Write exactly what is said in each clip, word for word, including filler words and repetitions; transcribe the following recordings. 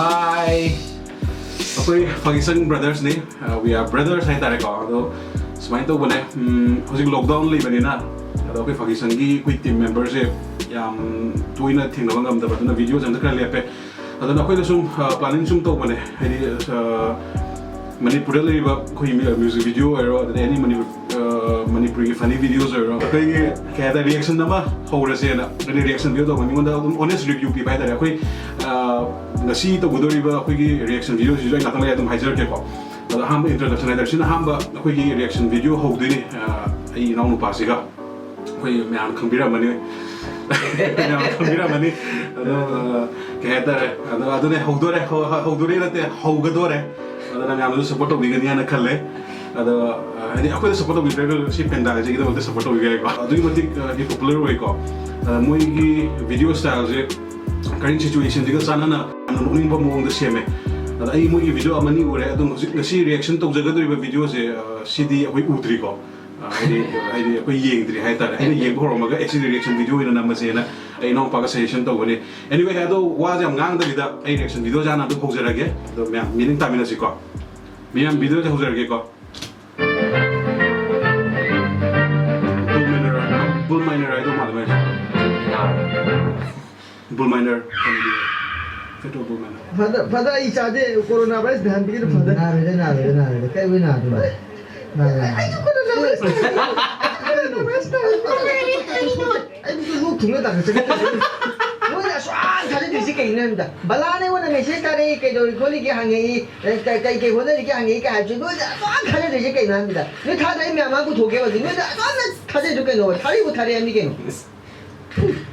Hi. ꯑꯩꯈꯣꯏ ꯐꯥꯒꯤꯁꯪ brothersꯅꯤ꯫ We are brothers ꯍꯥꯏꯇꯥꯔꯦꯀꯣ꯫ ꯑꯗꯣ ꯁꯨꯃꯥꯏꯅ ꯇꯧꯕꯅꯦ, ꯎꯝ, ꯍꯧꯖꯤꯛ lockdown ꯂꯩꯕꯅꯤꯅ, ꯑꯗꯣ ꯑꯩꯈꯣꯏ ꯐꯥꯒꯤꯁꯪꯒꯤ ꯑꯩꯈꯣꯏ team memberꯁꯦ ꯌꯥꯝ ꯇꯣꯏꯅ ꯊꯦꯡꯅꯕ ꯉꯝꯗꯕ, ꯑꯗꯨꯅ videoꯁꯦ ꯑꯝꯇ ꯈꯔ ꯂꯦꯞꯄꯦ꯫ ꯑꯗꯨꯅ ꯑꯩꯈꯣꯏꯅ ꯁꯨꯝ, ꯑ, planning ꯁꯨꯝ ꯇꯧꯕꯅꯦ, ꯍꯥꯏꯗꯤ, ꯑ, ꯃꯅꯤꯄꯨꯔꯗ ꯂꯩꯔꯤꯕ ꯑꯩꯈꯣꯏ ꯃ꯭ꯌꯨ-, music video ꯑꯣꯏꯔꯣ, ꯑꯗꯩ any ꯃꯅꯤꯄꯨꯔ, ꯑ, ꯃꯅꯤꯄꯨꯔꯒꯤ funny videos ꯑꯣꯏꯔꯣ, ꯑꯩꯈꯣꯏꯒꯤ ꯀꯩ ꯍꯥꯏꯇꯥꯔꯦ, reaction ꯑꯃ ꯍꯧꯔꯁꯦꯅ ꯑꯩꯈꯣꯏꯅ reaction video ꯇꯧꯕ, ꯃꯤꯉꯣꯟꯗ ꯑꯗꯨꯝ honest review ꯄꯤꯕ ꯍꯥꯏꯇꯥꯔꯦ꯫ ꯑꯩꯈꯣꯏ, ꯑ, ꯉꯁꯤ ꯇꯧꯒꯗꯧꯔꯤꯕ ꯑꯩꯈꯣꯏꯒꯤ reaction videoꯁꯤꯁꯨ ꯑꯩ ꯉꯥꯛꯇꯪ ꯂꯩꯔ ꯑꯗꯨꯝ ꯍꯥꯏꯖꯔꯛꯀꯦꯀꯣ꯫ ꯑꯗꯣ ꯑꯍꯥꯟꯕ introduction ꯍꯥꯏꯇꯥꯔꯦ, ꯁꯤꯅ ꯑꯍꯥꯟꯕ ꯑꯩꯈꯣꯏꯒꯤ reaction video ꯍꯧꯗꯣꯏꯅꯤ, ꯑ, ꯑꯩ ꯏꯅꯥꯎ ꯅꯨꯄꯥꯁꯤꯒ꯫ ꯑꯩꯈꯣꯏ ꯃꯌꯥꯝ ꯈꯪꯕꯤꯔꯝꯃꯅꯤ꯫ ꯃꯌꯥꯝ ꯈꯪꯕꯤꯔꯝꯃꯅꯤ꯫ ꯑꯗꯣ, ꯑ, ꯀꯩ ꯍꯥꯏꯇꯥꯔꯦ? ꯑꯗꯣ ꯑꯗꯨꯅꯦ, ꯍꯧꯗꯣꯔꯦ꯫ ꯍꯧ-, ꯍꯧ-, ꯍꯧꯗꯣꯔꯦ ꯅꯠꯇꯦ, ꯍꯧꯒꯗꯣꯔꯦ꯫ ꯑꯗꯨꯅ ꯃꯌꯥꯝꯅꯁꯨ support ꯇꯧꯕꯤꯒꯅꯤ ꯍꯥꯏꯅ ꯈꯜꯂꯦ꯫ ꯑꯗꯣ, ꯑ, ꯍꯥꯏꯗꯤ ꯑꯩꯈꯣꯏꯗ support ꯇꯧꯕꯤꯗ꯭ꯔꯒꯁꯨ ꯁꯤ ꯄꯦꯟꯗꯥꯜꯁꯤꯒꯤꯗꯃꯛꯇ support ꯇꯧꯕꯤꯕ ꯌꯥꯏꯀꯣ꯫ ꯑꯗꯨꯛꯀꯤ ꯃꯇꯤꯛ, ꯑ, ꯍꯥꯏꯗꯤ popular ꯑꯣꯏꯀꯣ꯫ ꯑꯗ ꯃꯣꯏꯒꯤ video styleꯁꯦ current situationꯁꯤꯒ ꯆꯥꯟꯅꯅ ꯌꯥꯝꯅ ꯅꯣꯛꯅꯤꯡꯕ ꯃꯑꯣꯡꯗ ꯁꯦꯝꯃꯦ꯫ ꯑꯗ ꯑꯩ ꯃꯣꯏꯒꯤ video ꯑꯃꯅꯤ ꯎꯔꯦ꯫ ꯑꯗꯣ ꯍꯧꯖꯤꯛ ꯉꯁꯤ reaction ꯇꯧꯖꯒꯗꯧꯔꯤꯕ videoꯁꯦ, ꯑ, ꯁꯤꯗꯤ ꯑꯩꯈꯣꯏ ꯎꯗ꯭ꯔꯤꯀꯣ꯫ ꯑ, ꯍꯥꯏꯗꯤ, ꯍꯥꯏꯗꯤ ꯑꯩꯈꯣꯏ ꯌꯦꯡꯗ꯭ꯔꯤ ꯍꯥꯏꯇꯥꯔꯦ꯫ ꯑꯩꯅ ꯌꯦꯡꯕ ꯍꯧꯔꯝꯃꯒ, "ꯑꯦ, ꯁꯤꯗꯤ reaction video ꯑꯣꯏꯅ ꯅꯝꯃꯁꯦꯅ" ꯑꯩ ꯏꯅꯥꯎꯄꯥꯒ suggestion ꯇꯧꯕꯅꯤ꯫ Anyway, ꯑꯗꯣ ꯋꯥꯁꯦ ꯌꯥꯝ ꯉꯥꯡꯗꯕꯤꯗ ꯑꯩ reaction videoꯁꯦ ꯍꯥꯟꯅ ꯑꯗꯨꯝ ꯍꯧꯖꯔꯒꯦ꯫ ꯑꯗꯣ ꯃꯌꯥꯝ ꯃꯤꯠꯌꯦꯡ ꯇꯥꯃꯤꯟꯅꯁꯤꯀꯣ꯫ ꯃꯌꯥꯝ videoꯁꯦ ꯍꯧꯖꯔꯒꯦꯀꯣ꯫ Bull Miner, Bull Miner ꯍꯥꯏꯗꯧ ꯃꯥꯜꯂꯦ ꯃꯥꯏꯁꯦ꯫ Bull Miner comedy꯫ Fatal Bull Miner꯫ ꯐꯗ-, ꯐꯗ ꯑꯩ ꯆꯥꯗꯦ, corona virus ꯅꯥꯍꯟꯕꯤꯒꯅꯨ, ꯐꯗ꯫ ꯅꯥꯔꯣꯏꯗ, ꯅꯥꯔꯣꯏꯗ, ꯅꯥꯔꯣꯏꯗ꯫ ꯀꯩ ꯑꯣꯏ ꯅꯥꯗꯣꯏꯅꯣ? ꯅꯥꯔꯣꯏ, ꯅꯥꯔꯣꯏ꯫ ꯑꯩꯁꯨ corona virus ꯅꯥꯏ꯫ Corona virus ꯅꯥꯏ꯫ ꯑꯩꯕꯨ ꯂꯣꯛ ꯊꯨꯡꯅ ꯇꯥꯈꯠꯆꯒꯦ ꯇꯧꯔꯦ꯫ ꯅꯣꯏꯅ ꯑꯁꯨꯛ ꯌꯥꯝ ꯊꯥꯖꯗ꯭ꯔꯤꯁꯦ ꯀꯩꯒꯤꯅꯣ ꯍꯥꯏꯕꯗ, ꯕꯂꯥꯅ ꯑꯩꯉꯣꯟꯗ message ꯊꯥꯔꯛꯏ, "ꯀꯩꯗꯧꯔꯤ ꯈꯣꯠꯂꯤꯒꯦ?" ꯍꯪꯉꯛꯏ, "ꯀꯩ, ꯀꯩ, ꯀꯩ ꯍꯣꯠꯅꯔꯤꯒꯦ?" ꯍꯪꯉꯛꯏ ꯀꯥꯏ ꯍꯥꯏꯕꯁꯦ ꯅꯣꯏꯅ ꯑꯁꯨꯛ ꯌꯥꯝ ꯊꯥꯖꯗ꯭ꯔꯤꯁꯦ ꯀꯩꯅꯣ ꯍꯥꯏꯕꯗ, ꯅꯣꯏ ꯊꯥꯖ-, ꯑꯩ ꯃꯌꯥꯝ ꯃꯥꯡ ꯄꯨꯊꯣꯛꯀꯦ ꯍꯧꯖꯤꯛ꯫ ꯅꯣꯏꯅ ꯑꯁꯨꯛ ꯌꯥꯝꯅ ꯊꯥꯖꯩꯗꯣ ꯀꯩꯅꯣ? ꯊꯥꯔꯛꯏꯕꯨ ꯊꯥꯔꯛꯑꯦ ꯍꯥꯏꯕꯅꯤ ꯀꯩꯅꯣ꯫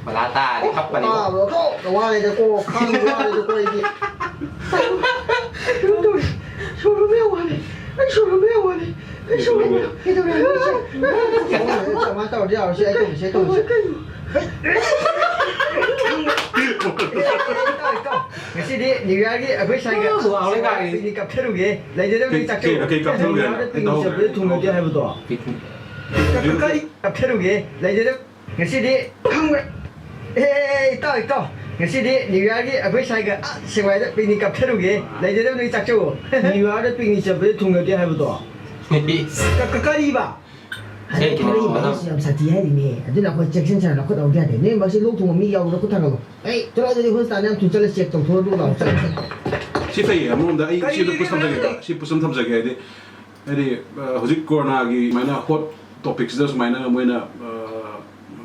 ꯕꯂꯥ ꯇꯥꯔꯗꯤ ꯀꯞꯄꯅꯤꯀꯣ꯫ ꯑꯣ, ꯀꯣ, ꯋꯥꯔꯦꯗꯀꯣ, ꯈꯥꯡꯕ ꯋꯥꯔꯦꯗꯀꯣ ꯑꯩꯗꯤ꯫ ꯀꯩꯅꯣ ꯇꯧꯔꯦ, ꯁꯣꯔ ꯍꯣꯟꯕ ꯌꯥꯝ ꯋꯥꯔꯦ꯫ ꯑꯩ ꯁꯣꯔ ꯍꯣꯟꯕ ꯌꯥꯝ ꯋꯥꯔꯦ꯫ ꯑꯩ ꯁꯣꯔ ꯍꯣꯟꯕ ꯌꯥꯝ ꯀꯩꯗꯧꯔꯦ ꯍꯥꯏꯕꯅꯣ ꯁꯦ? ꯀꯃꯥꯏꯅ ꯇꯧꯔꯗꯤ ꯌꯥꯔꯣꯏ ꯁꯦ, ꯑꯩ ꯇꯧꯁꯦ, ꯑꯩ ꯇꯧꯁꯦ꯫ ꯀꯩꯅꯣ? ꯉꯁꯤꯗꯤ New Yearꯒꯤ ꯑꯩꯈꯣꯏ ꯁ꯭ꯋꯥꯏꯒ ꯋꯥ, ꯍꯣꯏ, ꯀꯥꯏ꯫ ꯄꯤꯛꯅꯤꯛ ꯀꯥꯞꯊꯔꯨꯒꯦ꯫ ꯂꯩꯖꯗꯕ ꯀꯩ, ꯆꯥꯛꯆꯧ꯫ ꯀꯩ, ꯀꯩ ꯀꯥꯞꯊꯔꯨꯒꯦ ꯍꯥꯏꯅꯣ? New Yearꯗ ꯄꯤꯛꯅꯤꯛ ꯆꯠꯄꯗ ꯊꯨꯡꯅꯗꯦ ꯍꯥꯏꯕꯗꯣ꯫ ꯄꯤꯛꯅꯤꯛ꯫ ꯀꯥꯞꯊꯔꯨꯒꯦ꯫ ꯂꯩꯖꯗꯕ ꯉꯁꯤꯗꯤ ꯈꯪꯕ꯭ꯔꯥ? ꯑꯦ, ꯏꯇꯥꯎ, ꯏꯇꯥꯎ꯫ ꯉꯁꯤꯗꯤ ꯅ꯭ꯌꯨ ꯌꯥꯔꯒꯤ ꯑꯩꯈꯣꯏ ꯁꯥꯏꯒ, ꯑꯥ, ꯁꯦꯛꯃꯥꯏꯗ ꯄꯤꯛꯅꯤꯛ ꯀꯥꯞꯊꯔꯨꯒꯦ꯫ ꯂꯩꯖꯗꯕ ꯅꯣꯏ ꯆꯥꯛꯆꯧꯋꯣ꯫ ꯅ꯭ꯌꯨ ꯌꯥꯔꯗ ꯄꯤꯛꯅꯤꯛ ꯆꯠꯄꯗ ꯊꯨꯡꯅꯗꯦ ꯍꯥꯏꯕꯗꯣ? ꯀ-, ꯀ-, ꯀꯔꯤꯕ? ꯁꯦ, ꯀꯔꯤꯕ? ꯀꯩꯅꯣ, ꯑꯁ, ꯌꯥꯝ ꯁꯥꯊꯤ ꯍꯥꯏꯔꯤꯅꯦ꯫ ꯑꯗꯨꯅ ꯑꯩꯈꯣꯏ ꯆꯦꯛꯁꯤꯟ ꯁꯥꯟꯅ ꯈꯨꯠ ꯍꯧꯗ ꯌꯥꯗꯦ꯫ ꯅꯣꯏ ꯃꯁꯤ ꯂꯣꯛ ꯊꯨꯡꯕ ꯃꯤ ꯌꯥꯎꯕꯗ ꯈꯨꯠ ꯊꯥꯡꯒꯠꯂꯣ꯫ ꯑꯩ ꯆꯠꯂꯣ, ꯑꯗꯨꯗꯤ ꯍꯣꯁꯄꯤꯇꯥꯜꯗ ꯌꯥꯝ ꯊꯨꯅ ꯆꯠꯂ ꯆꯦꯛ ꯇꯧꯊꯣꯛꯑ ꯑꯗꯨ ꯂꯥꯛꯑꯣ, ꯆꯠꯂꯣ, ꯆꯠꯂꯣ꯫ ꯁꯤ ꯐꯩꯌꯦ, ꯑꯃꯔꯣꯝꯗ ꯑꯩ ꯁꯤꯗ ꯄꯨꯁꯟꯖꯒꯦꯀꯣ, ꯁꯤ ꯄꯨꯁꯟ ꯊꯝꯖꯒꯦ, ꯍꯥꯏꯗꯤ, ꯍꯥꯏꯗꯤ, ꯑ, ꯍꯧꯖꯤꯛ ꯀꯣꯔꯣꯅꯥꯒꯤ ꯁꯨꯃꯥꯏꯅ ꯍꯣꯠ ꯇꯣꯄꯤꯛꯁꯤꯗ ꯁꯨꯃꯥꯏꯅ ꯃꯣꯏꯅ, ꯑ,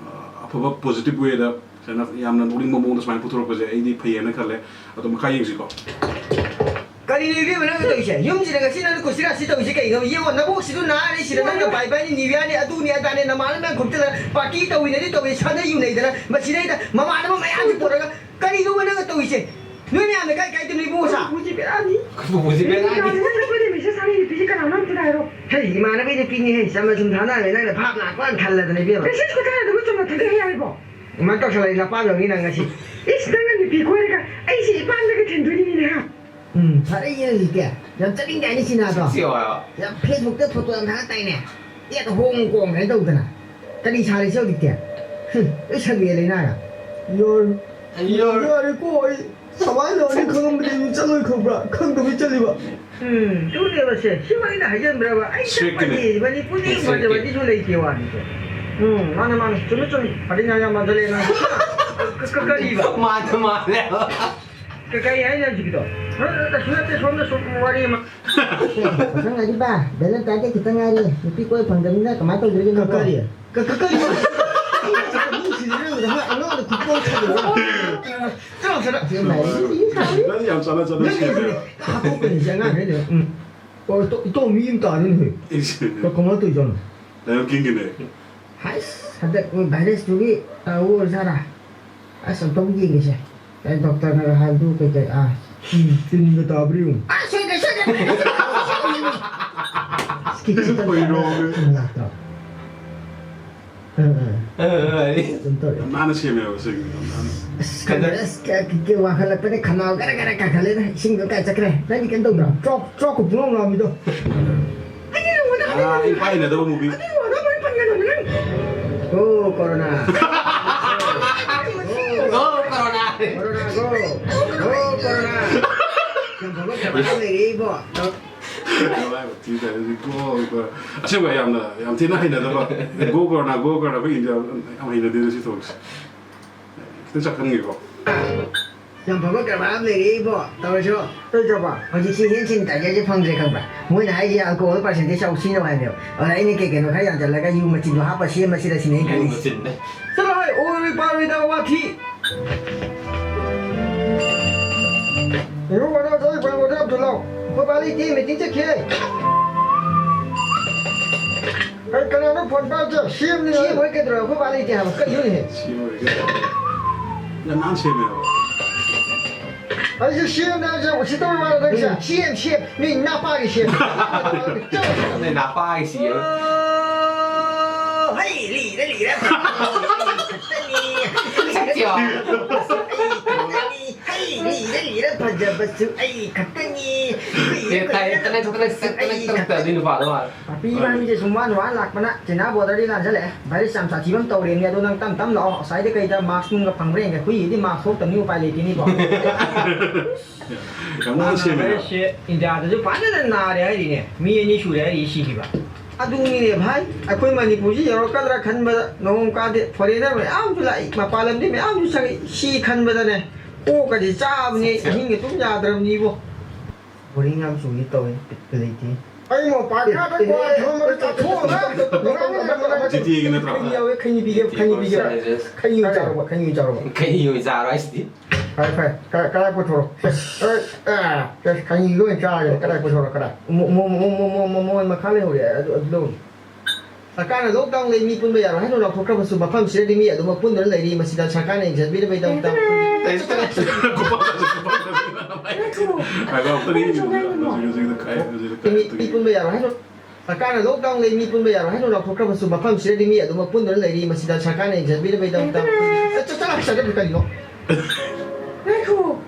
ꯑ, ꯑꯐꯕ positive way ꯗ ꯁꯨꯃꯥꯏꯅ ꯌꯥꯝꯅ ꯅꯣꯛꯅꯤꯡꯕ ꯃꯑꯣꯡꯗ ꯁꯨꯃꯥꯏꯅ ꯄꯨꯊꯣꯔꯛꯄꯁꯦ ꯑꯩꯗꯤ ꯐꯩꯌꯦꯅ ꯈꯜꯂꯦ꯫ ꯑꯗꯣ ꯃꯈꯥ ꯌꯦꯡꯁꯤꯀꯣ꯫ ꯀꯔꯤꯅꯣ ꯏꯕꯦꯝꯃ ꯅꯪꯅ ꯇꯧꯔꯤꯁꯦ? ꯌꯨꯝꯁꯤꯗ ꯉꯁꯤ ꯅꯪꯅ ꯀꯨꯁꯤꯔꯥꯁꯤ ꯇꯧꯔꯤꯁꯤ ꯀꯩꯅꯣ? ꯌꯦꯡꯉꯣ, ꯅꯕꯣꯛꯁꯤꯁꯨ ꯅꯥꯔꯦ ꯁꯤꯗ, ꯅꯪꯅ ꯕꯥꯏ ꯕꯥꯏꯅꯤ, ꯅ꯭ꯌꯨ ꯌꯥꯔꯅꯤ, ꯑꯗꯨꯅꯤ ꯑꯗꯥꯅꯤ, ꯅꯃꯥꯟꯅꯕ ꯃꯌꯥꯝ ꯈꯣꯝꯖꯤꯜꯂꯒ ꯄꯥꯔꯇꯤ ꯇꯧꯃꯤꯟꯅꯔꯤ ꯇꯧꯏ, ꯁꯥꯟꯅ ꯌꯨꯅꯩꯗꯅ, ꯃꯁꯤꯗꯩꯗ ꯃꯃꯥꯟꯅꯕ ꯃꯌꯥꯝꯁꯤ ꯄꯨꯔꯒ ꯀꯔꯤꯅꯣꯕ ꯅꯪꯅ ꯇꯧꯔꯤꯁꯦ? ꯅꯣꯏ ꯃꯌꯥꯝꯅ ꯀꯥꯏ ꯀꯥꯏꯗꯅꯣ ꯏꯕꯨꯡꯉꯣ ꯁꯥ? ꯄꯨꯄꯨꯁꯤ ꯕꯦꯔꯥꯅꯤ꯫ ꯄꯨꯄꯨꯁꯤ ꯕꯦꯔꯥꯅꯤ꯫ ꯏꯃꯥꯟꯅꯕꯤ ꯅꯪ ꯀꯣꯏꯗ ꯃꯦꯁꯦꯖ ꯊꯥꯅꯩ ꯅꯨꯄꯤꯁꯤ ꯀꯅꯥꯅꯣ ꯑꯝꯇ ꯍꯥꯏꯔꯣ꯫ ꯍꯦ, ꯏꯃꯥꯟꯅꯕꯤ ꯅꯨꯄꯤꯅꯦꯍꯦ, ꯆꯝꯅ ꯁꯨꯝ ꯊꯥꯅꯔꯦ, ꯅꯪꯅ ꯚꯥꯞ ꯂꯥꯛꯄ ꯈꯜꯂꯗꯅ ꯏꯕꯦꯝꯃ꯫ ꯃꯦꯁꯦꯖ ꯈꯨꯊꯥꯔꯗꯨꯕꯨ ꯆꯨꯝꯅ ꯊꯥꯖꯤꯜꯂꯨ ꯌꯥꯔꯤꯕꯣ? ꯀꯃꯥꯏꯅ ꯇꯧꯁꯜꯂꯛꯏ ꯅꯄꯥꯗꯧꯅꯤ ꯅꯪ ꯉꯁꯤ? ꯏꯁ, ꯅꯪꯅ ꯅꯨꯄꯤ ꯀꯣꯏꯔꯒ ꯑꯩꯁꯦ ꯏꯄꯥꯝꯗꯒ ꯊꯤꯟꯗꯣꯏꯅꯤꯅꯦ, ꯍꯥ? ꯎꯝ, ꯐꯔꯦ ꯌꯦꯡꯉꯤꯒꯦ꯫ ꯌꯥꯝ ꯆꯠꯅꯤꯡꯗꯥꯏꯅꯦ ꯁꯤꯅꯥꯗꯣ? ꯁꯤ ꯋꯥ꯫ ꯌꯥꯝ ꯐꯦꯁꯕꯨꯛꯇ ꯐꯣꯇꯣ ꯌꯥꯝ ꯊꯥꯒꯠꯇꯥꯏꯅꯦ? ꯑꯦꯠ ꯍꯣꯡ ꯀꯣꯡ ꯀꯥꯏꯅ ꯇꯧꯗꯅ꯫ ꯀꯔꯤ ꯁꯥꯔꯤꯁꯦ ꯍꯧꯖꯤꯛꯇꯤ? ꯍꯨꯝ, ꯂꯣꯏ ꯁꯟꯗꯦ ꯂꯩꯅꯥꯔ? ꯌꯥꯔ-, ꯌꯥꯔ-, ꯌꯥꯔꯦꯀꯣ, ꯑꯩ ꯁꯃꯥꯏꯅ ꯇꯧꯔꯗꯤ ꯈꯪꯉꯝꯕꯗꯤ ꯑꯗꯨꯝ ꯆꯠꯂꯣꯏ ꯈꯪꯕ꯭ꯔꯥ? ꯈꯪꯗꯕꯩ ꯆꯠꯂꯤꯕ꯫ ꯎꯝ, ꯑꯗꯨꯅꯦꯕꯁꯦ꯫ ꯁꯤꯕꯨ ꯑꯩꯅ ꯍꯥꯏꯖꯟꯕ꯭ꯔꯕ? ꯑꯩ ꯁ꯭ꯔꯤꯛꯀꯤꯅꯦ꯫ ꯆꯠꯄꯅꯦ, ꯃꯅꯤꯄꯨꯔꯗ ꯁ꯭ꯔꯤꯛꯀꯤ꯫ ꯐꯖꯕꯗꯤꯁꯨ ꯂꯩꯇꯦ ꯋꯥꯅꯤꯁꯦ꯫ ꯎꯝ, ꯃꯥꯅꯦ, ꯃꯥꯅꯦ꯫ ꯆꯨꯝꯃꯦ, ꯆꯨꯝꯃꯦ꯫ ꯐꯔꯦ, ꯌꯥꯝ, ꯌꯥꯝ ꯃꯥꯟꯁꯤꯜꯂꯛꯑꯦ ꯅꯪ꯫ ꯀ-, ꯀ-, ꯀꯔꯤꯕ? ꯃꯥꯟꯗ ꯃꯥꯜꯂꯦꯕ꯫ ꯀ-, ꯀꯔꯤ ꯍꯥꯏꯅꯣ ꯍꯧꯖꯤꯛꯀꯤꯗꯣ? ꯍ, ꯀꯩꯁꯨ ꯅꯠꯇꯦ, ꯁꯣꯝꯗ ꯁꯨꯝ ꯋꯥꯔꯤ ꯑꯃ꯫ ꯈꯤꯇꯪ ꯉꯥꯏꯔꯤꯕ? ꯚꯦꯂꯦꯟꯇꯥꯏꯟ ꯗꯦ ꯈꯤꯇꯪ ꯉꯥꯏꯔꯤ꯫ ꯅꯨꯄꯤ ꯀꯣꯏ ꯐꯪꯗꯕꯅꯤꯅ ꯀꯃꯥꯏꯅ ꯇꯧꯗꯣꯔꯤꯒꯦ? ꯀ-, ꯀꯔꯤ? ꯀ-, ꯀꯔꯤ? ꯅꯨꯡꯁꯤꯅ ꯅꯪꯗ ꯍꯣꯏ ꯑꯉꯥꯡꯗ ꯈꯨꯠꯄꯥꯎ ꯊꯥꯗꯣꯛꯑꯣ꯫ ꯆꯠꯂꯣ, ꯆꯠꯂꯣ꯫ ꯁꯤ ꯂꯥꯏꯔꯤꯛꯁꯤ ꯏ ꯁꯥꯔꯤ꯫ ꯅꯪ ꯌꯥꯝ ꯆꯥꯟꯅ ꯆꯥꯟꯅ ꯅꯪ ꯁꯦꯝꯃꯦ꯫ ꯍꯥꯠꯇꯣꯛꯀꯅꯤ ꯁꯤ ꯑꯉꯥꯡꯈꯩꯅꯦ꯫ ꯎꯝ꯫ ꯑꯣ, ꯏꯇꯣ-, ꯏꯇꯣꯝ ꯃꯤ ꯑꯃ ꯇꯥꯔꯤꯅꯦ꯫ ꯏꯁ꯫ ꯀ-, ꯀꯃꯥꯏꯅ ꯇꯧꯔꯤꯖꯥꯠꯅꯣ? ꯂꯥꯏꯌꯣꯟ ꯀꯤꯡꯒꯤꯅꯦ꯫ ꯍꯥꯏꯁ, ꯍꯟꯗꯛ ꯃꯣꯏ ꯚꯥꯏꯔꯁꯇꯨꯒꯤ, ꯑ, ꯑꯣꯏꯔꯖꯥꯠꯂꯥ? ꯑꯁ, ꯑꯝꯇꯕꯨ ꯌꯦꯡꯒꯦꯁꯦ꯫ ꯑꯩ ꯗꯣꯛꯇꯔꯅꯒ ꯍꯥꯏꯕꯗꯨ ꯀꯩꯀꯩ, ꯑꯥ, ꯎꯝ, ꯆꯤꯟꯒ ꯇꯥꯕ꯭ꯔꯥ ꯌꯦꯡꯉꯨ꯫ ꯑꯥ, ꯁꯣꯏꯗ꯭ꯔꯦ, ꯁꯣꯏꯗ꯭ꯔꯦ꯫ ꯁ꯭ꯀꯤꯠꯁꯤꯇꯪ ꯀꯩꯅꯣ? ꯎꯝ, ꯂꯥꯛꯇ꯭ꯔꯣ? ꯑꯥ, ꯑꯥ꯫ ꯑꯥ, ꯑꯥ, ꯑꯥ꯫ ꯑꯗꯨꯝ ꯇꯧꯔꯦ꯫ ꯌꯥꯝ ꯅꯥꯟꯅ ꯁꯦꯝꯃꯦꯕ ꯁꯤꯒꯤ, ꯌꯥꯝ ꯅꯥꯟꯅ꯫ ꯑꯁ, ꯈꯪꯗꯦ, ꯑꯁ, ꯀ-, ꯀ-, ꯀ-, ꯋꯥꯡꯈꯠꯂꯛꯄꯅꯦ, ꯈꯅꯥꯎ ꯒꯔ ꯒꯔ ꯀꯥꯈꯠꯂꯦꯗ, ꯏꯁꯤꯡꯗꯣ ꯀꯥꯏ ꯆꯠꯈ꯭ꯔꯦ? ꯅꯪꯗꯤ ꯀꯩꯝ ꯇꯧꯗ꯭ꯔꯣ? ꯆꯣꯛ, ꯆꯣꯛꯀ ꯄꯨꯡꯂꯥꯎ ꯂꯥꯎꯔꯝꯃꯤꯗꯣ꯫ ꯑꯩꯗꯤ ꯅꯉꯣꯟꯗ ꯑꯥ, ꯍꯥꯏꯗꯣꯛꯀꯅꯨ꯫ ꯑꯩ ꯄꯥꯏꯅꯗꯕ movie꯫ ꯑꯗꯨ ꯅꯉꯣꯟꯗ ꯂꯣꯏ ꯄꯟꯒꯅꯨ ꯅꯪ꯫ ꯑꯣ, ꯀꯣꯔꯣꯅꯥ꯫ ꯑꯣ, ꯀꯣꯔꯣꯅꯥ꯫ ꯀꯃꯥꯏꯅ ꯂꯩꯔꯦ ꯏꯕꯣ? ꯑꯁꯦꯡꯕ ꯌꯥꯝꯅ, ꯌꯥꯝ ꯊꯤꯅ ꯍꯩꯅꯗꯕ꯫ ꯒꯣ ꯀꯔꯅ, ꯒꯣ ꯀꯔꯅ, ꯑꯩꯈꯣꯏ ꯏꯟꯗꯤꯌꯥ ꯌꯥꯝ ꯍꯩꯅꯗꯦ ꯁꯤ ꯊꯕꯛꯁꯦ꯫ ꯈꯤꯇꯪ ꯆꯥꯛꯍꯟꯒꯦꯀꯣ꯫ ꯌꯥꯝ ꯐꯕ ꯀꯔꯕꯥꯔ ꯑꯃ ꯂꯩꯔꯦ ꯏꯕꯣ, ꯇꯧꯔꯁꯤꯔꯣ? ꯇꯧꯗ꯭ꯔꯕ? ꯍꯧꯖꯤꯛꯁꯤ ꯍꯦꯟ ꯁꯦꯅꯤꯇꯥꯏꯖꯔꯁꯦ ꯐꯪꯗ꯭ꯔꯦ ꯈꯪꯕ꯭ꯔꯥ? ꯃꯣꯏꯅ ꯍꯥꯏꯁꯦ ꯑꯜꯀꯣꯍꯣꯜ ꯄꯥꯔꯁꯦꯟꯇꯦꯖ ꯌꯥꯎ ꯁꯤꯖꯤꯟꯅꯧ ꯍꯥꯏꯕꯅꯦꯕ꯫ ꯑꯗꯨꯅ ꯑꯩꯅ ꯀꯩ ꯀꯩꯅꯣ ꯈꯔ ꯌꯥꯟꯁꯤꯜꯂꯒ ꯌꯨ ꯃꯆꯤꯟꯗꯣ ꯍꯥꯞꯄ ꯁꯦꯝꯃꯁꯤꯔ ꯁꯤꯅꯦ ꯑꯩꯅ ꯈꯜꯂꯤꯁꯦ꯫ ꯆꯠꯂꯣ ꯍꯣꯏ, ꯑꯣꯏꯔꯣꯏ ꯄꯥꯔꯣꯏꯗꯕ ꯋꯥꯊꯤ꯫ ꯏꯕꯨꯡꯉꯣ, ꯅꯪ ꯆꯠꯂꯤ ꯄꯥꯔꯣꯏꯗꯕ ꯑꯝꯇ ꯂꯥꯎ꯫ ꯑꯩꯈꯣꯏ ꯕꯥ ꯂꯩꯇꯦ, ꯃꯤꯇꯤꯡ ꯆꯠꯈꯤ꯫ ꯀꯩ, ꯀꯅꯥꯅꯣ ꯐꯣꯟ ꯄꯥꯏꯔꯛꯇꯣꯏ? ꯁꯤ ꯑꯦꯝꯅꯤ ꯍꯥꯏ꯫ ꯁꯤ ꯑꯦꯝ ꯍꯣꯏ ꯀꯩꯗꯧꯔꯦ? ꯑꯩꯈꯣꯏ ꯕꯥ ꯂꯩꯇꯦ ꯍꯥꯏꯕ꯫ ꯀꯩꯅꯣꯅꯦꯍꯦ? ꯁꯤ ꯑꯦꯝ ꯍꯣꯏ ꯀꯩꯗꯧꯔꯦ? ꯌꯥꯝ ꯅꯥꯟ ꯁꯦꯝꯃꯦꯕ꯫ ꯑꯩꯁꯦ ꯁꯤ ꯑꯦꯝꯅꯤ ꯍꯥꯏꯁꯦ ꯎꯁꯤꯠꯇꯕ ꯋꯥꯔ ꯅꯪꯁꯦ? ꯎꯝ, ꯁꯤ ꯑꯦꯝ, ꯁꯤ ꯑꯦꯝ꯫ ꯅꯣꯏ ꯅꯄꯥꯒꯤ ꯁꯤ ꯑꯦꯝ꯫ ꯅꯣꯏ ꯅꯄꯥꯒꯤ ꯁꯤ ꯑꯦꯝ꯫ ꯑꯣ, ꯍꯩ, ꯂꯤꯔꯦ, ꯂꯤꯔꯦ꯫ ꯈꯛꯇꯅꯤ꯫ ꯁꯛꯁꯤꯌꯣ꯫ ꯑꯩ ꯈꯛꯇꯅꯤ꯫ ꯍꯩ, ꯂꯤꯔ ꯂꯤꯔ ꯐꯖꯕꯁꯨ ꯑꯩ ꯈꯛꯇꯅꯤ꯫ ꯑꯦ, ꯇꯥꯏ, ꯇꯥꯏ, ꯇꯥꯏ, ꯇꯥꯏ, ꯇꯥꯏ, ꯇꯥꯏ, ꯑꯗꯨꯏ ꯅꯨꯄꯥꯗꯣ ꯃꯥꯜꯂꯦ꯫ ꯄꯥꯄꯤ ꯏꯕꯥꯅꯤꯁꯦ ꯁꯨꯝ ꯋꯥꯅ ꯋꯥꯅ ꯂꯥꯛꯄꯅ ꯆꯤꯅꯥ ꯕꯣꯔꯗꯔꯗꯤ ꯂꯥꯟꯁꯜꯂꯛꯑꯦ꯫ ꯚꯥꯏꯔꯁ ꯌꯥꯝ ꯁꯥꯊꯤꯕ ꯑꯃ ꯇꯧꯔꯦꯅꯦ꯫ ꯑꯗꯣ ꯅꯪ ꯇꯝ ꯇꯝ ꯂꯥꯛꯑꯣ꯫ ꯑꯁ꯭ꯋꯥꯏꯗ ꯀꯩꯗ ꯃꯥꯛꯁ ꯅꯨꯡꯒ ꯐꯪꯕ꯭ꯔꯥ ꯌꯦꯡꯒꯦ꯫ ꯍꯨꯏꯒꯤꯗꯤ ꯃꯥꯛꯁ ꯊꯣꯛꯇꯕꯅꯤ, ꯎꯄꯥꯏ ꯂꯩꯇꯦꯅꯦꯀꯣ꯫ ꯌꯥꯝ ꯋꯥꯅ ꯁꯦꯝꯃꯦ꯫ ꯚꯥꯏꯔꯁꯁꯦ ꯏꯟꯗꯤꯌꯥꯗꯁꯨ ꯐꯖꯅ ꯅꯥꯔꯦ ꯍꯥꯏꯔꯤꯅꯦ꯫ ꯃꯤ ꯑꯅꯤ ꯁꯨꯔꯦ ꯍꯥꯏꯔꯤ ꯁꯤꯈꯤꯕ꯫ ꯑꯗꯨꯅꯤꯅꯦ ꯚꯥꯏ, ꯑꯩꯈꯣꯏ ꯃꯅꯤꯄꯨꯔꯁꯤ ꯌꯧꯔꯛꯀꯗ꯭ꯔꯥ ꯈꯟꯕꯗ ꯅꯣꯡ ꯀꯥꯗꯦ꯫ ꯐꯣꯔꯦꯟꯅꯔ ꯃꯌꯥꯝꯁꯨ ꯂꯥꯛꯏ, ꯃꯄꯥꯟ ꯂꯝꯗꯤ ꯃꯌꯥꯝꯁꯨ ꯆꯪꯉꯛꯏ꯫ ꯁꯤ ꯈꯟꯕꯗꯅꯦ ꯀꯣꯛꯀꯗꯤ ꯆꯥꯕꯅꯤ, ꯑꯍꯤꯡꯒ ꯇꯨꯝ ꯌꯥꯗ꯭ꯔꯕꯅꯤꯕꯣ꯫ ꯕꯣꯔꯤꯡ ꯌꯥꯝ ꯆꯨꯏ ꯇꯧꯋꯦ, ꯕꯤꯠꯀ ꯂꯩꯇꯦ꯫ ꯑꯩ ꯃꯣꯄꯥ ꯈꯥꯗ ꯀ꯭ꯋꯥ ꯊꯝꯃꯒ ꯆꯥꯊꯣꯛꯑꯒ ꯉꯥꯡꯉꯤꯕ ꯅꯪ꯫ ꯖꯤꯇꯤꯒꯤꯅ ꯅꯠꯇ꯭ꯔꯣ? ꯈꯩꯅꯤ ꯌꯥꯎꯋꯦ, ꯈꯩꯅꯤ ꯄꯤꯒꯦ, ꯈꯩꯅꯤ ꯄꯤꯒꯦ꯫ ꯈꯩꯅꯤ ꯆꯥꯔꯨꯕ, ꯈꯩꯅꯤ ꯆꯥꯔꯨꯕ꯫ ꯈꯩꯅꯤ ꯑꯣꯏ ꯆꯥꯔꯣ ꯍꯥꯏꯁꯤꯗꯤ꯫ ꯐꯔꯦ, ꯐꯔꯦ꯫ ꯀ-, ꯀꯗꯥꯏ ꯄꯨꯊꯣꯔꯛꯑꯣ? ꯑꯦ, ꯑꯦ, ꯑꯦ, ꯈꯩꯅꯤꯗꯣ ꯑꯣꯏꯅ ꯆꯥꯔꯒꯦ꯫ ꯀꯗꯥꯏ ꯄꯨꯊꯣꯔꯛꯑꯣ? ꯀꯗꯥꯏ? ꯃꯣ-, ꯃꯣ-, ꯃꯣ-, ꯃꯣ-, ꯃꯣ-, ꯃꯣ-, ꯃꯣꯏ ꯃꯈꯥ ꯂꯩꯍꯧꯔꯦ꯫ ꯑꯗꯨ, ꯑꯗꯨ ꯂꯧꯔꯨ꯫ ꯁꯔꯀꯥꯔꯅ ꯂꯣꯛꯗꯥꯎꯟ ꯂꯩ, ꯃꯤ ꯄꯨꯟꯕ ꯌꯥꯔꯣꯏ ꯍꯥꯏꯅ ꯂꯥꯎꯊꯣꯛꯈ꯭ꯔꯕꯁꯨ, ꯃꯐꯝꯁꯤꯗꯗꯤ ꯃꯤ ꯑꯗꯨꯃꯛ ꯄꯨꯟꯗꯨꯅ ꯂꯩꯔꯤ꯫ ꯃꯁꯤꯗ ꯁꯔꯀꯥꯔꯅ ꯌꯦꯡꯁꯤꯟꯕꯤꯅꯕꯒꯤꯗꯃꯛꯇ ꯉꯥꯏꯈꯣ꯫ ꯉꯥꯏꯈꯣ, ꯑꯝꯇ ꯌꯦꯡꯁꯤ꯫ ꯍꯧꯖꯤꯛ, ꯍꯧꯖꯤꯛ, ꯍꯧꯖꯤꯛ, ꯍꯧꯖꯤꯛ, ꯃꯤ, ꯃꯤ ꯄꯨꯟꯕ ꯌꯥꯔꯣꯏ ꯍꯥꯏꯅ, ꯁꯔꯀꯥꯔꯅ ꯂꯣꯛꯗꯥꯎꯟ ꯂꯩ, ꯃꯤ ꯄꯨꯟꯕ ꯌꯥꯔꯣꯏ ꯍꯥꯏꯅ ꯂꯥꯎꯊꯣꯛꯈ꯭ꯔꯕꯁꯨ, ꯃꯐꯝꯁꯤꯗꯗꯤ ꯃꯤ ꯑꯗꯨꯃꯛ ꯄꯨꯟꯗꯨꯅ ꯂꯩꯔꯤ꯫ ꯃꯁꯤꯗ ꯁꯔꯀꯥꯔꯅ ꯌꯦꯡꯁꯤꯟꯕꯤꯅꯕꯒꯤꯗꯃꯛꯇ ꯆꯠ-, ꯆꯠ-, ꯆꯠ-, ꯀꯔꯤꯅꯣ? ꯉꯥꯏꯈꯣ,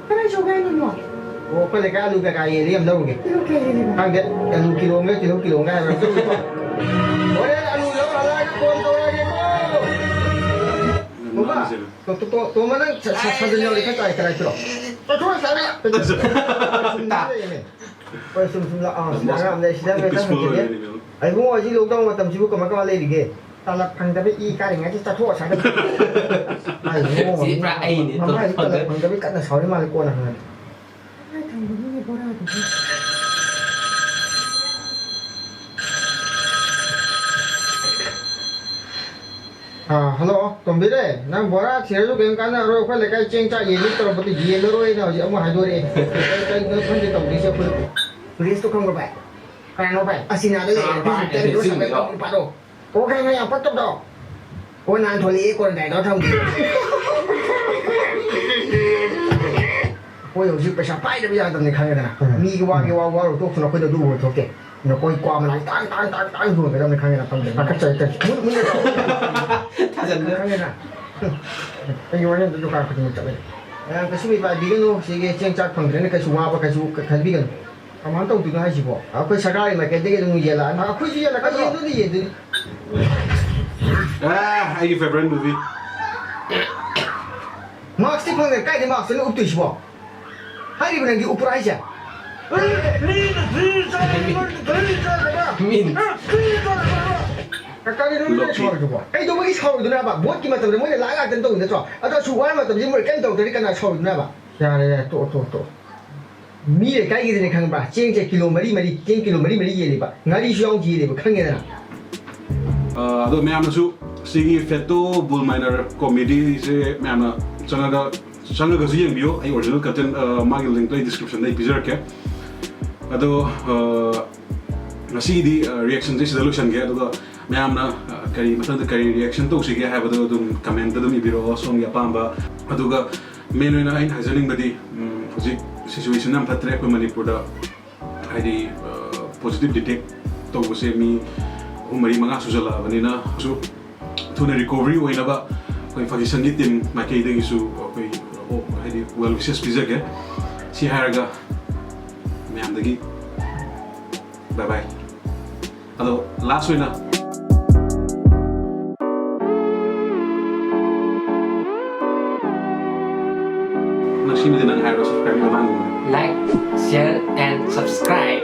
ꯀꯗꯥꯏ ꯆꯠꯂꯨꯒꯦ ꯍꯥꯏꯅꯣ? ꯑꯣ, ꯑꯩꯈꯣꯏ ꯂꯩꯀꯥꯏ ꯑꯂꯨ ꯀꯩꯀꯥ ꯌꯦꯟꯗꯤ ꯌꯥꯝ ꯂꯧꯔꯨꯒꯦ꯫ ꯀꯤꯂꯣ ꯀꯌꯥ ꯌꯦꯜꯂꯤꯕ? ꯈꯪꯗꯦ, ꯑꯂꯨ ꯀꯤꯂꯣ ꯑꯃꯒ ꯇꯤꯜꯍꯧ ꯀꯤꯂꯣ ꯑꯃꯒ ꯍꯥꯏꯕ꯭ꯔꯥ ꯑꯝꯇ ꯂꯧꯔꯨꯀꯣ꯫ ꯍꯣꯔꯦꯟ ꯑꯂꯨ ꯂꯧ ꯍꯜꯂꯛꯑꯒ ꯐꯣꯟ ꯇꯧꯔꯛꯑꯒꯦꯀꯣ꯫ ꯇꯣꯝꯕ, ꯇꯣ-, ꯇꯣ-, ꯇꯣ-, ꯇꯣꯝꯕ, ꯅꯪ ꯁ-, ꯁ-, ꯁꯥꯖꯟ ꯌꯥꯎꯔꯤ ꯈꯔ ꯆꯥꯏ, ꯀꯗꯥꯏ ꯄꯤꯔꯣ? ꯆꯠꯊꯣꯛꯑ ꯆꯠꯂꯦ꯫ ꯁꯨꯝ ꯂꯩꯔꯝꯃꯦ꯫ ꯍꯣꯏ, ꯁꯨꯝ, ꯁꯨꯝ ꯂꯥꯛ-, ꯑꯥ, ꯁꯤꯗ ꯑꯉꯥꯡ ꯑꯃ ꯂꯩ, ꯁꯤꯗ ꯑꯝꯇ ꯍꯪꯉꯛꯈꯤꯒꯦ꯫ ꯑꯩ ꯏꯕꯨꯡꯉꯣ, ꯍꯧꯖꯤꯛ lockdown ꯃꯇꯝꯁꯤꯕꯨ ꯀꯃꯥꯏ, ꯀꯃꯥꯏ ꯂꯩꯔꯤꯒꯦ? ꯇꯂꯞ ꯐꯪꯗꯕ ꯏ ꯀꯥꯔꯤꯉꯩꯗ ꯆꯠꯊꯣꯛ ꯑꯁ꯭ꯋꯥꯏꯗ꯫ ꯍꯥꯏ, ꯏꯕꯨꯡꯉꯣ, ꯁꯤ ꯄꯨꯔꯥ ꯑꯩꯅꯦ, ꯃꯃꯥꯏꯁꯤ ꯇꯂꯞ ꯇꯂꯞ ꯐꯪꯗꯕ꯫ ꯐꯪꯗꯕꯩ ꯀꯟꯅ ꯁꯥꯎꯔꯤ ꯃꯥꯜꯂꯦ, ꯀꯣꯟꯅ ꯍꯪꯉꯒꯦ꯫ ꯀꯗꯥꯏ ꯊꯝꯕꯅꯣꯅꯦ ꯕꯣꯔꯥꯗꯨꯕꯨ? ꯑꯥ, hello, ꯇꯣꯝꯕꯤꯔꯦ, ꯅꯪ ꯕꯣꯔꯥ ꯊꯤꯔꯁꯨ ꯀꯔꯤꯝ ꯀꯥꯟꯅꯔꯣꯏ꯫ ꯑꯩꯈꯣꯏ ꯂꯩꯀꯥꯏ ꯆꯦꯡ ꯆꯥꯛ ꯌꯦꯟꯅꯤ ꯇꯧꯔꯛꯄꯗ ꯌꯦꯜꯂꯔꯣꯏꯅ ꯍꯧꯖꯤꯛ ꯑꯃꯨꯛ ꯍꯥꯏꯗꯣꯔꯛꯑꯦ꯫ ꯀꯔꯤ, ꯀꯔꯤꯅꯣ ꯈꯪꯗꯦ ꯇꯧꯗꯣꯏꯁꯦ ꯑꯩꯈꯣꯏ꯫ ꯁꯨꯔꯦꯁꯇꯣ ꯈꯪꯕ꯭ꯔꯣ ꯚꯥꯏ? ꯀꯅꯥꯅꯣ ꯚꯥꯏ? ꯑꯁꯤꯅꯥꯗ ꯂꯩꯌꯦ, ꯀꯅꯥꯅꯣ ꯑꯩꯈꯣꯏ ꯚꯥꯏ? ꯍꯣꯇꯦꯜꯗꯣ ꯁꯤꯡꯗꯣ? ꯁꯪꯒ ꯇꯧꯕ ꯅꯨꯄꯥꯗꯣ꯫ ꯑꯣ, ꯈꯪꯉꯦ, ꯈꯪꯉꯦ, ꯌꯥꯝ ꯄꯛꯇꯕꯗꯣ꯫ ꯑꯣ, ꯅꯍꯥꯟ ꯊꯣꯛꯂꯛꯑꯦ, quarantine ꯇꯧꯔ ꯊꯝꯒꯦ꯫ ꯑꯩꯈꯣꯏ ꯍꯧꯖꯤꯛ ꯄꯩꯁꯥ ꯄꯥꯏꯗꯕ ꯌꯥꯗꯕꯅꯤ ꯈꯪꯉꯦꯗꯅ꯫ ꯎꯝ꯫ ꯃꯤꯒꯤ ꯋꯥꯒꯤ ꯋꯥ ꯋꯥꯔꯧ ꯇꯣꯛꯇꯅ ꯑꯩꯈꯣꯏꯗ ꯑꯗꯨ ꯑꯣꯏ ꯊꯣꯛꯇꯦ꯫ ꯑꯗꯣ ꯑꯩꯈꯣꯏ ꯀ꯭ꯋꯥ ꯃꯅꯥ ꯇꯥꯡ, ꯇꯥꯡ, ꯇꯥꯡ, ꯇꯥꯡ ꯌꯣꯟꯒꯗꯕꯅꯤ ꯈꯪꯉꯦꯗꯅ ꯇꯝꯗ꯫ ꯄꯥꯈꯠꯆꯔꯦ, ꯇꯧꯔꯤꯁꯦ꯫ ꯃꯨꯟ-, ꯃꯨꯟꯅ ꯇꯧ꯫ ꯊꯥꯖꯟꯗꯦ꯫ ꯈꯪꯉꯦꯗꯅ꯫ ꯑꯩꯒꯤ ꯋꯥꯔꯦꯡꯗ ꯗꯨꯀꯥꯟ ꯈꯨꯗꯤꯡꯃꯛ ꯆꯠꯂꯦ꯫ ꯃꯌꯥꯝ ꯀꯩꯁꯨ ꯃꯤꯄꯥꯏꯕꯤꯒꯅꯨ, ꯁꯤꯒꯤ ꯆꯦꯡ ꯆꯥꯛ ꯐꯪꯗ꯭ꯔꯦꯅ ꯀꯩꯁꯨ ꯋꯥꯕ ꯀꯩꯁꯨ ꯈꯟꯕꯤꯒꯅꯨ꯫ ꯀꯃꯥꯏꯅ ꯇꯧꯗꯣꯏꯅꯣ ꯍꯥꯏꯁꯤꯕꯣ? ꯑꯩꯈꯣꯏ ꯁꯔꯀꯥꯔꯒꯤ ꯃꯥꯏꯀꯩꯗꯒꯤ ꯑꯗꯨꯝ ꯌꯦꯜꯂꯛꯑꯅꯤ꯫ ꯑꯩꯈꯣꯏꯁꯨ ꯌꯦꯜꯂꯛꯀꯗ꯭ꯔꯣ? ꯌꯦꯟꯗꯣꯏꯅꯤ, ꯌꯦꯟꯗꯣꯏꯅꯤ꯫ ꯑꯥ, ꯑꯩꯒꯤ favourite movie꯫ Maskꯇꯤ ꯐꯪꯗ꯭ꯔꯦ, ꯀꯥꯏꯗꯩ maskꯅꯣ ꯎꯞꯇꯣꯏꯁꯤꯕꯣ? ꯍꯥꯏꯔꯤꯕ ꯅꯪꯒꯤ ꯎꯞꯄ꯭ꯔꯥ ꯍꯥꯏꯁꯦ? ꯃꯤꯅ free ꯆꯥꯏ, ꯅꯪꯅ free ꯆꯥꯗꯕ? ꯃꯤꯅ ꯑꯦ, free ꯆꯥꯗꯕ? ꯀꯔꯤꯅꯣ ꯅꯣꯏꯅ ꯂꯣꯛꯄꯤ꯫ ꯁꯥꯎꯔꯤꯗꯨꯕꯣ? ꯀꯩꯗꯧꯕꯒꯤ ꯁꯥꯎꯔꯤꯗꯨꯅꯣ ꯍꯥꯏꯕ? Voteꯀꯤ ꯃꯇꯝꯗ ꯃꯣꯏꯅ ꯂꯥꯛ ꯉꯥꯛꯇꯅꯤ ꯇꯧꯔꯤ ꯅꯠꯇ꯭ꯔꯣ? ꯑꯗꯣ ꯑꯁꯨꯛ ꯋꯥꯔ ꯃꯇꯝꯁꯤꯗ ꯃꯣꯏ ꯀꯔꯤꯝ ꯇꯧꯗ꯭ꯔꯗꯤ ꯀꯅꯥ ꯁꯥꯎꯔꯤꯗꯨꯅꯣ ꯍꯥꯏꯕ? ꯌꯥꯔꯦ, ꯌꯥꯔꯦ, ꯇꯣꯛꯑꯣ, ꯇꯣꯛꯑꯣ, ꯇꯣꯛꯑꯣ꯫ ꯃꯤ ꯂꯩꯀꯥꯏꯒꯤꯗꯤꯅꯦ ꯈꯪꯕ꯭ꯔꯥ? ꯆꯦꯡꯁꯦ ꯀꯤꯂꯣ ꯃꯔꯤ ꯃꯔꯤ, ꯆꯦꯡ ꯀꯤꯂꯣ ꯃꯔꯤ ꯃꯔꯤ ꯌꯦꯜꯂꯤꯕ, ꯉꯥꯔꯤꯁꯨ ꯌꯥꯎꯅ ꯌꯦꯜꯂꯤꯕ, ꯈꯪꯉꯦꯗꯅ? ꯑ, ꯑꯗꯣ ꯃꯌꯥꯝꯅꯁꯨ ꯁꯤꯒꯤ Fetto Bull Miner comedyꯁꯦ ꯃꯌꯥꯝꯅ ꯆꯪꯉꯒ, ꯆꯪꯉꯒꯁꯨ ꯌꯦꯡꯕꯤꯌꯨ꯫ ꯑꯩ original content, ꯑ, ꯃꯥꯒꯤ linkꯇꯣ ꯑꯩ descriptionꯗ ꯑꯩ ꯄꯤꯖꯔꯛꯀꯦ꯫ ꯑꯗꯣ, ꯑ, ꯉꯁꯤꯒꯤꯗꯤ, ꯑ, reactionꯁꯦ ꯁꯤꯗ ꯂꯣꯏꯁꯟꯒꯦ꯫ ꯑꯗꯨꯒ ꯃꯌꯥꯝꯅ, ꯑ, ꯀꯔꯤ ꯃꯊꯪꯗ ꯀꯔꯤ reaction ꯇꯧꯁꯤꯒꯦ ꯍꯥꯏꯕꯗꯣ ꯑꯗꯨꯝ commentꯇ ꯑꯗꯨꯝ ꯏꯕꯤꯔꯛꯑꯣ, ꯁꯣꯝꯒꯤ ꯑꯄꯥꯝꯕ꯫ ꯑꯗꯨꯒ main ꯑꯣꯏꯅ ꯑꯩꯅ ꯍꯥꯏꯖꯅꯤꯡꯕꯗꯤ, ꯎꯝ, ꯍꯧꯖꯤꯛ situation ꯌꯥꯝ ꯐꯠꯇ꯭ꯔꯦ ꯑꯩꯈꯣꯏ ꯃꯅꯤꯄꯨꯔꯗ꯫ ꯍꯥꯏꯗꯤ, ꯑ, positive detect ꯇꯧꯕꯁꯦ ꯃꯤ ꯑꯍꯨꯝ, ꯃꯔꯤ, ꯃꯉꯥ ꯁꯨꯖꯜꯂꯛꯑꯕꯅꯤꯅ ꯁꯨ ꯊꯨꯅ recovery ꯑꯣꯏꯅꯕ ꯑꯩꯈꯣꯏ ꯐꯥꯎꯟꯗꯦꯁꯟꯒꯤ team ꯃꯥꯏꯀꯩꯗꯒꯤꯁꯨ ꯑꯩꯈꯣꯏ, ꯑꯣ, ꯍꯥꯏꯗꯤ well wishes ꯄꯤꯖꯒꯦ꯫ ꯁꯤ ꯍꯥꯏꯔꯒ ꯃꯌꯥꯝꯗꯒꯤ bye bye꯫ ꯑꯗꯣ last ꯑꯣꯏꯅ ꯅꯪ ꯁꯤꯃꯗꯤ ꯅꯪ ꯍꯥꯏꯔꯣ, subscribe ꯇꯧꯕ ꯍꯪꯕꯅꯦ꯫ Like, share and subscribe.